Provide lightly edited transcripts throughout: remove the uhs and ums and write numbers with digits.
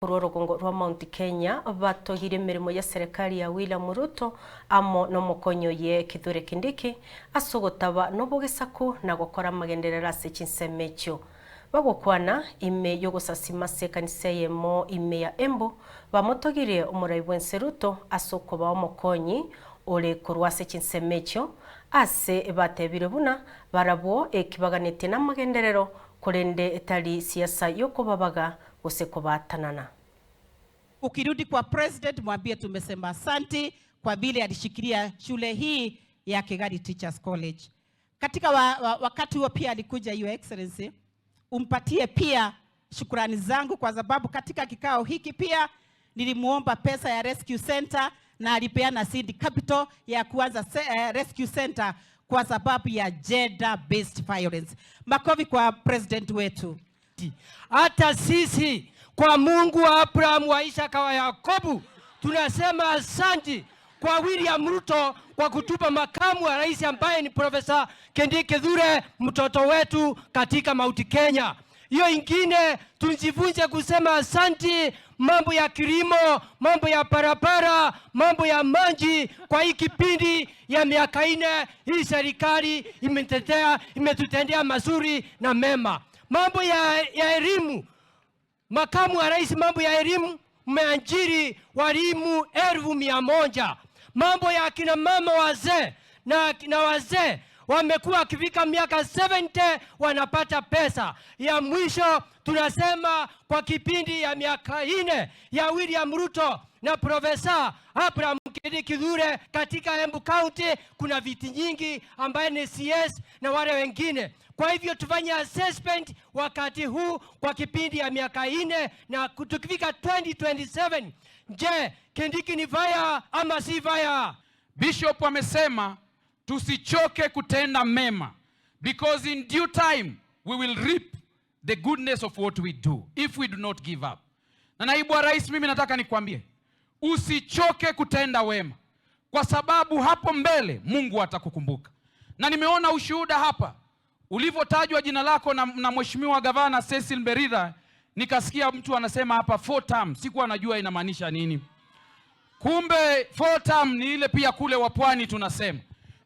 Korwa orogongo rwa Mount Kenya batogire emeremo ya serikali ya William Ruto amo nomokonyi oye Kithure Kindiki ase ogotaba nobogesaku na gokora amagenderero ase chinsemo echio. Bagokwana ime yogosasima ase ekanisa eyemo ime ya Embu bamotogirie omorai bwense Ruto ase okoba omokonyi ore korwa ase chinsemo echio ase batebire buna barabwo ekibaganetie namagenderero korende tari siasa yokobabaga gose kobatanana. Ukirudi kwa president, mwambie tumesema asanti kwa vile alishikilia shule hii ya Kigari Teachers College. Katika wakati huo pia alikuja Your Excellency, umpatie pia shukrani zangu kwa sababu katika kikao hiki pia nilimuomba pesa ya rescue center na alipeana seed capital ya kuanza rescue center kwa sababu ya gender based violence. Makofi kwa president wetu. Hata sisi kwa Mungu wa Abrahamu, wa Isaka, wa Yakobo tunasema asanti kwa William Ruto kwa kutupa makamu wa rais ambaye ni Profesa Kindiki Kithure, mtoto wetu katika Mount Kenya. Hiyo ingine tujifunze kusema asanti mambo ya kilimo, mambo ya barabara, mambo ya maji. Kwa hii kipindi ya miaka 4 hii serikali imetutendea mazuri na mema. Mambo ya elimu, makamu wa rais, mambo ya elimu mmeajiri walimu 100,000. Mambo ya akina mama wazee na wazee wamekuwa wakifika miaka 70 wanapata pesa. Ya mwisho tunasema kwa kipindi ya miaka 4 ya William Ruto na Profesa Abraham Kindiki Kithure katika Embu County kuna viti nyingi ambaye ni CS na wale wengine. Kwa hivyo tufanye assessment wakati huu kwa kipindi ya miaka 4 na tukifika 2027, je, Kindiki ni fire ama si fire? Bishop amesema tusichoke kutenda mema because in due time we will reap the goodness of what we do if we do not give up. Na naibu wa rais, mimi nataka nikwambie usichoke kutenda wema, kwa sababu hapo mbele Mungu atakukumbuka. Na nimeona ushuhuda hapa ulivyotajwa jina lako na mheshimiwa gavana Cecil Mbarire, nikasikia mtu anasema hapa four term, sikuwa najua inamaanisha nini. Kumbe four term ni ile pia kule wa pwani tunasema,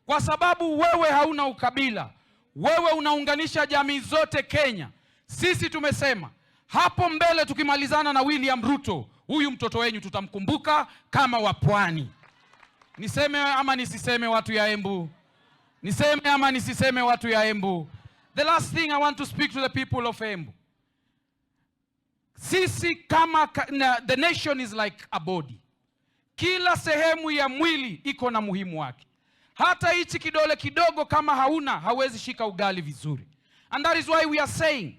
kwa sababu wewe hauna ukabila, wewe unaunganisha jamii zote Kenya. Sisi tumesema hapo mbele tukimalizana na William Ruto, huyu mtoto wenyu tutamkumbuka kama wa pwani. Niseme ama nisiseme, watu ya Embu? Niseme ama nisiseme, watu ya Embu? The last thing I want to speak to the people of Embu. Sisi kama the nation is like a body. Kila sehemu ya mwili iko na muhimu wake. Hata hichi kidole kidogo kama hauna, hawezi shika ugali vizuri. And that is why we are saying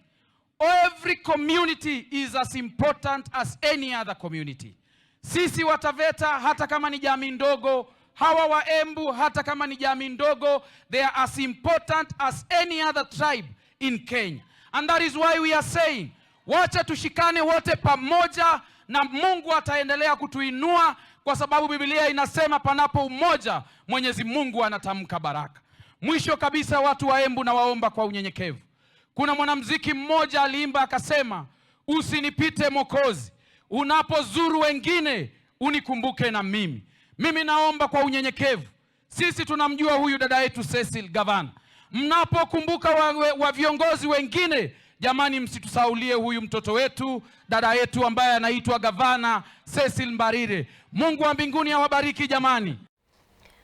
every community is as important as any other community. Sisi Wataveta hata kama ni jamii ndogo, hawa wa Embu hata kama ni jamii ndogo, they are as important as any other tribe in Kenya. And that is why we are saying wacha tushikane wote pamoja na Mungu ataendelea kutuinua kwa sababu Biblia inasema panapo umoja Mwenyezi Mungu anatamka baraka. Mwisho kabisa, watu wa Embu nawaomba kwa unyenyekevu. Kuna mwanamuziki mmoja aliimba akasema, usinipite Mwokozi, unapozuru wengine unikumbuke na mimi. Mimi naomba kwa unyenyekevu, sisi tunamjua huyu dada yetu Cecil Gavana. Mnapokumbuka wa viongozi wengine, jamani, msitusaulie huyu mtoto wetu, dada yetu ambaye anaitwa Gavana Cecil Mbarire. Mungu wa mbinguni awabariki jamani.